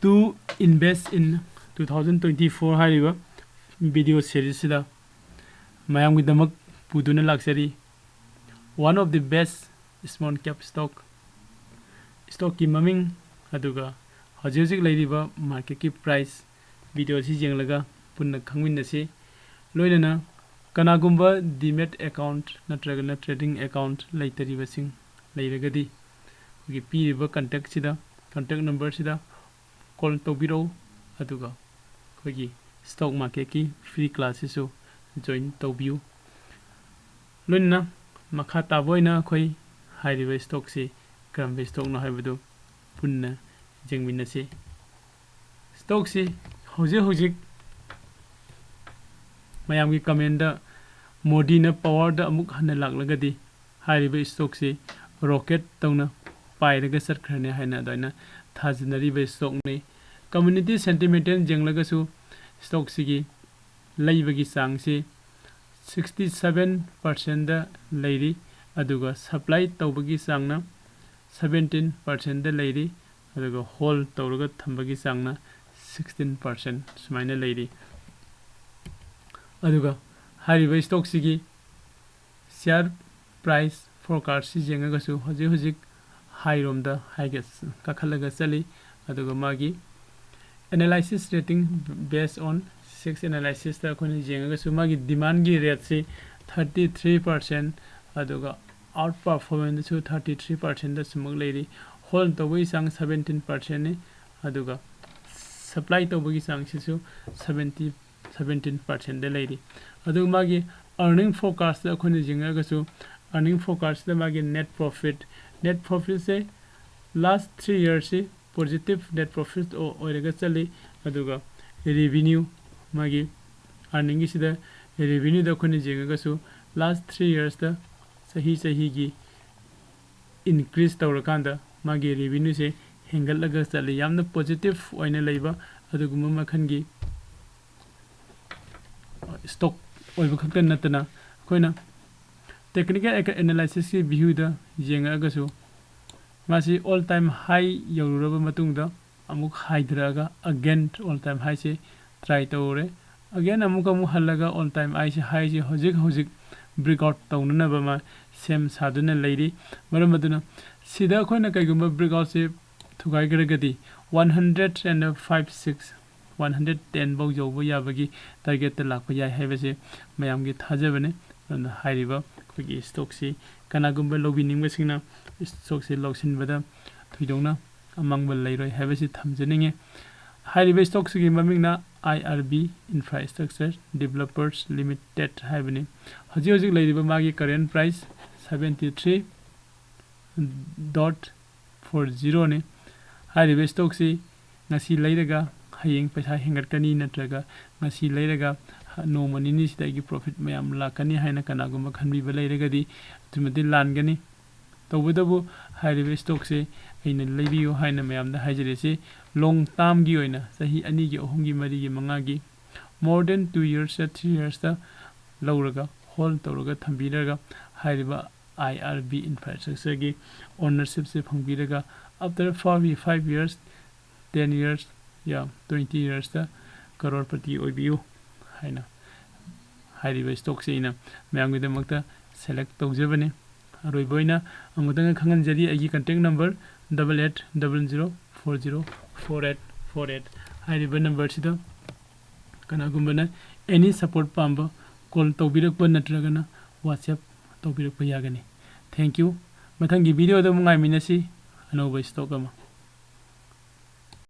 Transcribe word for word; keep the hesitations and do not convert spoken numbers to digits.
To invest in two thousand twenty-four ꯍꯥꯏꯔꯤꯕ video series ꯁꯤꯗ ꯃꯌꯥꯝꯒꯤꯗꯃꯛ ꯄꯨꯗꯨꯅ ꯂꯥꯛꯆꯔꯤ, one of the best small cap stock, stock ꯀꯤ ꯃꯃꯤꯡ ꯑꯗꯨꯒ ꯍꯧꯖꯤꯛ ꯍꯧꯖꯤꯛ ꯂꯩꯔꯤꯕ market ꯀꯤ price video ꯑꯁꯤ ꯌꯦꯡꯂꯒ ꯄꯨꯟꯅ ꯈꯪꯃꯤꯟꯅꯁꯤ꯫ ꯂꯣꯏꯅꯅ ꯀꯅꯥꯒꯨꯝꯕ demat account ꯅꯠꯇ꯭ꯔꯒꯅ trading account ꯂꯩꯇꯔꯤꯕꯁꯤꯡ ꯂꯩꯔꯒꯗꯤ ꯑꯩꯈꯣꯏꯒꯤ ꯄꯤꯔꯤꯕ contact ꯁꯤꯗ, contact number ꯁꯤꯗ call ꯇꯧꯕꯤꯔꯛꯎ, ꯑꯗꯨꯒ ꯑꯩꯈꯣꯏꯒꯤ stock market ꯀꯤ free class ꯁꯤꯁꯨ join ꯇꯧꯕꯤꯌꯨ꯫ ꯂꯣꯏꯅꯅ ꯃꯈꯥ ꯇꯥꯕ ꯑꯣꯏꯅ ꯑꯩꯈꯣꯏ ꯍꯥꯏꯔꯤꯕ stock ꯁꯤ ꯀꯔꯝꯕ stock ꯅꯣ ꯍꯥꯏꯕꯗꯨ ꯄꯨꯟꯅ ꯌꯦꯡꯃꯤꯟꯅꯁꯤ꯫ Stock ꯁꯤ ꯍꯧꯖꯤꯛ ꯍꯧꯖꯤꯛ ꯃꯌꯥꯝꯒꯤ comment ꯗ ꯃꯣꯗꯤꯅ power ꯗ ꯑꯃꯨꯛ ꯍꯟꯅ ꯂꯥꯛꯂꯒꯗꯤ ꯍꯥꯏꯔꯤꯕ stock ꯁꯤ rocket ꯇꯧꯅ ꯄꯥꯏꯔꯒ ꯆꯠꯈ꯭ꯔꯅꯤ ꯍꯥꯏꯅ ꯑꯗꯨꯃꯥꯏꯅ ꯊꯥꯖꯅꯔꯤꯕ stock ꯅꯤ꯫ Community sentiment ꯌꯦꯡꯂꯒꯁꯨ stock ꯁꯤꯒꯤ ꯂꯩꯕꯒꯤ ꯆꯥꯡꯁꯤ sixty seven percent ꯗ ꯂꯩꯔꯤ, ꯑꯗꯨꯒ supply ꯇꯧꯕꯒꯤ ꯆꯥꯡꯅ seventeen percent ꯗ ꯂꯩꯔꯤ, ꯑꯗꯨꯒ hold ꯇꯧꯔꯒ ꯊꯝꯕꯒꯤ ꯆꯥꯡꯅ sixteen percent ꯁꯨꯃꯥꯏꯅ ꯂꯩꯔꯤ꯫ ꯑꯗꯨꯒ ꯍꯥꯏꯔꯤꯕ stock ꯁꯤꯒꯤ share price forecast ꯁꯤ ꯌꯦꯡꯉꯒꯁꯨ ꯍꯧꯖꯤꯛ ꯍꯧꯖꯤꯛ high ꯔꯣꯝꯗ ꯍꯥꯏꯒ ꯀꯥꯈꯠꯂꯒ ꯆꯠꯂꯤ꯫ ꯑꯗꯨꯒ ꯃꯥꯒꯤ analysis rating based on six analysis ꯇ ꯑꯩꯈꯣꯏꯅ ꯌꯦꯡꯉꯒꯁꯨ ꯃꯥꯒꯤ demand ꯒꯤ rate ꯁꯤ thirty three percent, ꯑꯗꯨꯒ out performance ꯁꯨ thirty three percent ꯗ ꯁꯨꯃꯛ ꯂꯩꯔꯤ꯫ Hold ꯇꯧꯕꯒꯤ ꯆꯥꯡ seventeen percent ꯅꯤ, ꯑꯗꯨꯒ supply ꯇꯧꯕꯒꯤ ꯆꯥꯡꯁꯤꯁꯨ seventy seventeen percent ꯗ ꯂꯩꯔꯤ꯫ ꯑꯗꯨꯒ ꯃꯥꯒꯤ earning forecast ꯇ ꯑꯩꯈꯣꯏꯅ ꯌꯦꯡꯉꯒꯁꯨ, earning forecast ꯇ ꯃꯥꯒꯤ net profit, net profit ꯁꯦ last three years ꯁꯤ positive net profit ꯑꯣ-, ꯑꯣꯏꯔꯒ ꯆꯠꯂꯤ꯫ ꯑꯗꯨꯒ revenue, ꯃꯥꯒꯤ earning ꯒꯤꯁꯤꯗ revenue ꯗ ꯑꯩꯈꯣꯏꯅ ꯌꯦꯡꯉꯒꯁꯨ last three years ꯇ ꯆꯍꯤ ꯆꯍꯤꯒꯤ increase ꯇꯧꯔꯀꯥꯟꯗ ꯃꯥꯒꯤ revenue ꯁꯦ ꯍꯦꯟꯒꯠꯂꯒ ꯆꯠꯂꯤ꯫ ꯌꯥꯝꯅ positive ꯑꯣꯏꯅ ꯂꯩꯕ ꯑꯗꯨꯒꯨꯝꯕ ꯃꯈꯜꯒꯤ stock ꯑꯣꯏꯕ ꯈꯛꯇ ꯅꯠꯇꯅ, ꯑꯩꯈꯣꯏꯅ technical analysis ꯀꯤ view ꯗ ꯌꯦꯡꯉꯛꯑꯒꯁꯨ, ꯃꯥꯁꯤ all time high ꯌꯧꯔꯨꯔꯕ ꯃꯇꯨꯡꯗ ꯑꯃꯨꯛ ꯍꯥꯏꯊꯔꯛꯑꯒ again all time high ꯁꯦ try ꯇꯧꯔꯦ꯫ Again ꯑꯃꯨꯛ ꯑꯃꯨꯛ ꯍꯜꯂꯒ all time high ꯁꯦ, high ꯁꯦ ꯍꯧꯖꯤꯛ ꯍꯧꯖꯤꯛ break out ꯇꯧꯅꯅꯕ ꯃꯥ ꯁꯦꯝ ꯁꯥꯗꯨꯅ ꯂꯩꯔꯤ꯫ ꯃꯔꯝ ꯑꯗꯨꯅ ꯁꯤꯗ ꯑꯩꯈꯣꯏꯅ ꯀꯩꯒꯨꯝꯕ break out say ꯊꯨꯒꯥꯏꯈ꯭ꯔꯒꯗꯤ one hundred and five six, one hundred ten ꯐꯥꯎ ꯌꯧꯕ ꯌꯥꯕꯒꯤ target ꯇ ꯂꯥꯛꯄ ꯌꯥꯏ ꯍꯥꯏꯕꯁꯦ ꯃꯌꯥꯝꯒꯤ ꯊꯥꯖꯕꯅꯤ꯫ ꯑꯗꯨꯅ ꯍꯥꯏꯔꯤꯕ ꯑꯩꯈꯣꯏꯒꯤ stock ꯁꯤ ꯀꯅꯥꯒꯨꯝꯕ ꯂꯧꯕꯤꯅꯤꯡꯕꯁꯤꯡꯅ stock ꯁꯤ ꯂꯧꯁꯤꯟꯕꯗ ꯊꯣꯏꯗꯣꯛꯅ ꯑꯃꯥꯡꯕ ꯂꯩꯔꯣꯏ ꯍꯥꯏꯕꯁꯤ ꯊꯝꯖꯅꯤꯡꯉꯤ꯫ ꯍꯥꯏꯔꯤꯕ stock ꯁꯤꯒꯤ ꯃꯃꯤꯡꯅ I R B Infrastructure Developers Limited ꯍꯥꯏꯕꯅꯤ꯫ ꯍꯧꯖꯤꯛ ꯍꯧꯖꯤꯛ ꯂꯩꯔꯤꯕ ꯃꯥꯒꯤ current price seventy three dot four zero ꯅꯤ꯫ ꯍꯥꯏꯔꯤꯕ stock ꯁꯤ ꯉꯁꯤ ꯂꯩꯔꯒ ꯍꯌꯦꯡ ꯄꯩꯁꯥ ꯍꯦꯟꯒꯠꯀꯅꯤ, ꯅꯠꯇ꯭ꯔꯒ ꯉꯁꯤ ꯂꯩꯔꯒ ꯅꯣꯡꯃ ꯅꯤꯅꯤꯁꯤꯗ ꯑꯩꯒꯤ profit ꯃꯌꯥꯝ ꯂꯥꯛꯀꯅꯤ ꯍꯥꯏꯅ ꯀꯅꯥꯒꯨꯝꯕ ꯈꯟꯕꯤꯕ ꯂꯩꯔꯒꯗꯤ ꯑꯗꯨꯛꯀꯤ ꯃꯇꯤꯛ ꯂꯥꯟꯒꯅꯤ꯫ ꯇꯧꯕꯇꯕꯨ ꯍꯥꯏꯔꯤꯕ stock ꯁꯦ ꯑꯩꯅ ꯂꯩꯕꯤꯌꯨ ꯍꯥꯏꯅ ꯃꯌꯥꯝꯗ ꯍꯥꯏꯖꯔꯤꯁꯤ long term ꯒꯤ ꯑꯣꯏꯅ ꯆꯍꯤ ꯑꯅꯤꯒꯤ, ꯑꯍꯨꯝꯒꯤ, ꯃꯔꯤꯒꯤ, ꯃꯉꯥꯒꯤ, more than two years ꯇ, three years ꯇ ꯂꯧꯔꯒ hold ꯇꯧꯔꯒ ꯊꯝꯕꯤꯔꯒ ꯍꯥꯏꯔꯤꯕ I R B Infrastructure ꯒꯤ ownership ꯁꯦ ꯐꯪꯕꯤꯔꯒ after five, five years, ten years, ꯌꯥ, twenty years ꯇ crorepati ꯑꯣꯏꯕꯤꯌꯨ ꯍꯥꯏꯅ ꯍꯥꯏꯔꯤꯕ stock ꯁꯦ ꯑꯩꯅ ꯃꯌꯥꯝꯒꯤꯗꯃꯛꯇ select ꯇꯧꯖꯕꯅꯤ꯫ ꯑꯔꯣꯏꯕ ꯑꯣꯏꯅ ꯑꯃꯨꯛꯇꯪꯒ ꯈꯪꯍꯟꯖꯔꯤ, ꯑꯩꯒꯤ contact number double eight double zero four zero four eight four eight ꯍꯥꯏꯔꯤꯕ number ꯁꯤꯗ ꯀꯅꯥꯒꯨꯝꯕꯅ any support ꯄꯥꯝꯕ call ꯇꯧꯕꯤꯔꯛꯄ ꯅꯠꯇ꯭ꯔꯒꯅ WhatsApp ꯇꯧꯕꯤꯔꯛꯄ ꯌꯥꯒꯅꯤ꯫ Thank you꯫ ꯃꯊꯪꯒꯤ video ꯗ ꯑꯃꯨꯛ ꯉꯥꯏꯃꯤꯟꯅꯁꯤ ꯑꯅꯧꯕ stock ꯑꯃ꯫